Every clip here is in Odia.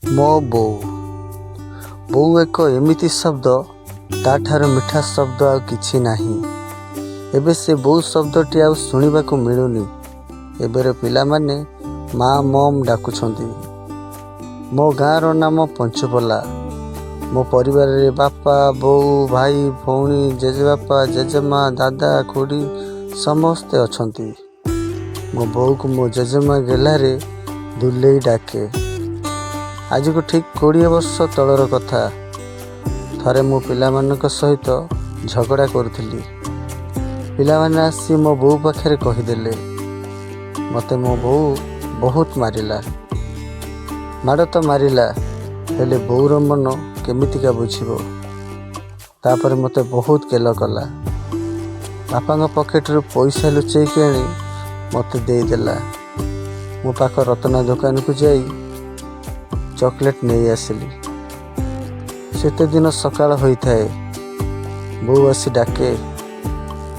ମୋ ବୋଉ। ବୋଉ ଏକ ଏମିତି ଶବ୍ଦ, ତା'ଠାରୁ ମିଠା ଶବ୍ଦ ଆଉ କିଛି ନାହିଁ। ଏବେ ସେ ବୋଉ ଶବ୍ଦଟି ଆଉ ଶୁଣିବାକୁ ମିଳୁନି। ଏବେର ପିଲାମାନେ ମା, ମମ୍ ଡାକୁଛନ୍ତି। ମୋ ଗାଁର ନାମ ପଞ୍ଚୁପଲା। ମୋ ପରିବାରରେ ବାପା, ବୋଉ, ଭାଇ, ଭଉଣୀ, ଜେଜେବାପା, ଜେଜେମା, ଦାଦା, ଖୁଡ଼ୀ ସମସ୍ତେ ଅଛନ୍ତି। ମୋ ବୋଉକୁ ମୋ ଜେଜେମା ଗେହ୍ଲାରେ ଦୁଲେଇ ଡାକେ। ଆଜିକୁ ଠିକ୍ 20 ବର୍ଷ ତଳର କଥା। ଥରେ ମୁଁ ପିଲାମାନଙ୍କ ସହିତ ଝଗଡ଼ା କରୁଥିଲି। ପିଲାମାନେ ଆସି ମୋ ବୋଉ ପାଖରେ କହିଦେଲେ। ମୋତେ ମୋ ବୋଉ ବହୁତ ମାରିଲା। ମାଡ଼ ତ ମାରିଲା, ହେଲେ ବୋଉର ମନ କେମିତିକା ବୁଝିବ? ତାପରେ ମୋତେ ବହୁତ ଗେଲ କଲା। ବାପାଙ୍କ ପକେଟରୁ ପଇସା ଲୁଚେଇକି ଆଣି ମୋତେ ଦେଇଦେଲା। ମୁଁ ପାଖ ରତନା ଦୋକାନକୁ ଯାଇ ଚକୋଲେଟ୍ ନେଇ ଆସିଲି। ଶୀତଦିନ ସକାଳ ହୋଇଥାଏ। ବୋଉ ଆସି ଡାକେ,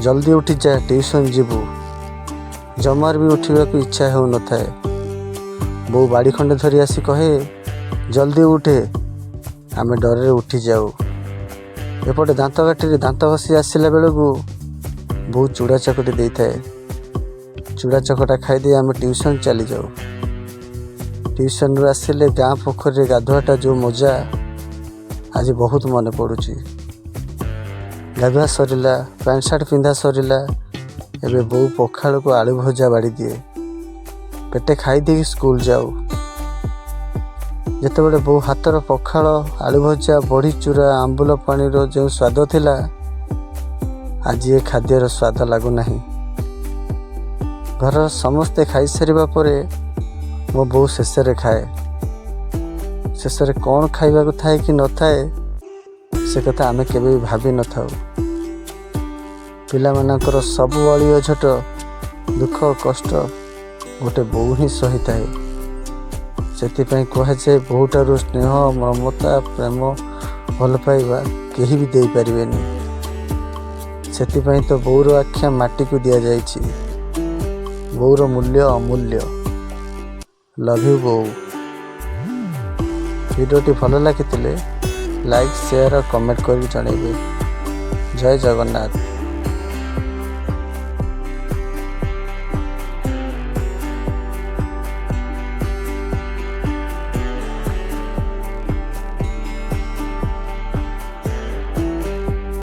"ଜଲ୍ଦି ଉଠିଯା, ଟିଉସନ୍ ଯିବୁ।" ଜମାରୁ ବି ଉଠିବାକୁ ଇଚ୍ଛା ହେଉନଥାଏ। ବୋଉ ବାଡ଼ି ଖଣ୍ଡେ ଧରି ଆସି କହେ, "ଜଲ୍ଦି ଉଠେ।" ଆମେ ଡରରେ ଉଠିଯାଉ। ଏପଟେ ଦାନ୍ତକାଠିରେ ଦାନ୍ତ ଘଷି ଆସିଲା ବେଳକୁ ବୋଉ ଚୂଡ଼ା ଚକଟି ଦେଇଥାଏ। ଚୂଡ଼ା ଚକଟା ଖାଇଦେଇ ଆମେ ଟିଉସନ୍ ଚାଲିଯାଉ। ଟିଉସନ୍ରୁ ଆସିଲେ ଗାଁ ପୋଖରୀରେ ଗାଧୁଆଟା ଯେଉଁ ମଜା, ଆଜି ବହୁତ ମନେ ପଡ଼ୁଛି। ଗାଧୁଆ ସରିଲା, ପ୍ୟାଣ୍ଟ ସାର୍ଟ ପିନ୍ଧା ସରିଲା। ଏବେ ବୋଉ ପଖାଳକୁ ଆଳୁ ଭଜା ବାଢ଼ି ଦିଏ। ପେଟେ ଖାଇଦେଇକି ସ୍କୁଲ ଯାଉ। ଯେତେବେଳେ ବୋଉ ହାତର ପଖାଳ, ଆଳୁ ଭଜା, ବଢ଼ି ଚୁରା, ଆମ୍ବୁଲ ପାଣିର ଯେଉଁ ସ୍ୱାଦ ଥିଲା, ଆଜି ଏ ଖାଦ୍ୟର ସ୍ୱାଦ ଲାଗୁନାହିଁ। ଘରର ସମସ୍ତେ ଖାଇସାରିବା ପରେ ମୋ ବୋଉ ଶେଷରେ ଖାଏ। ଶେଷରେ କ'ଣ ଖାଇବାକୁ ଥାଏ କି ନଥାଏ, ସେ କଥା ଆମେ କେବେ ବି ଭାବିନଥାଉ। ପିଲାମାନଙ୍କର ସବୁ ଅଳି ଅଝଟ, ଦୁଃଖ କଷ୍ଟ ଗୋଟେ ବୋଉ ହିଁ ସହିଥାଏ। ସେଥିପାଇଁ କୁହାଯାଏ, ବୋଉଠାରୁ ସ୍ନେହ, ମମତା, ପ୍ରେମ, ଭଲ ପାଇବା କେହି ବି ଦେଇପାରିବେନି। ସେଥିପାଇଁ ତ ବୋଉର ଆଖ୍ୟା ମାଟିକୁ ଦିଆଯାଇଛି। ବୋଉର ମୂଲ୍ୟ ଅମୂଲ୍ୟ। ଲଭ୍ you ବୋଉ। ଭିଡ଼ିଓଟି ଭଲ ଲାଗିଥିଲେ ଲାଇକ୍, ସେୟାର ଆଉ କମେଣ୍ଟ କରିକି ଜଣାଇବେ। ଜୟ ଜଗନ୍ନାଥ।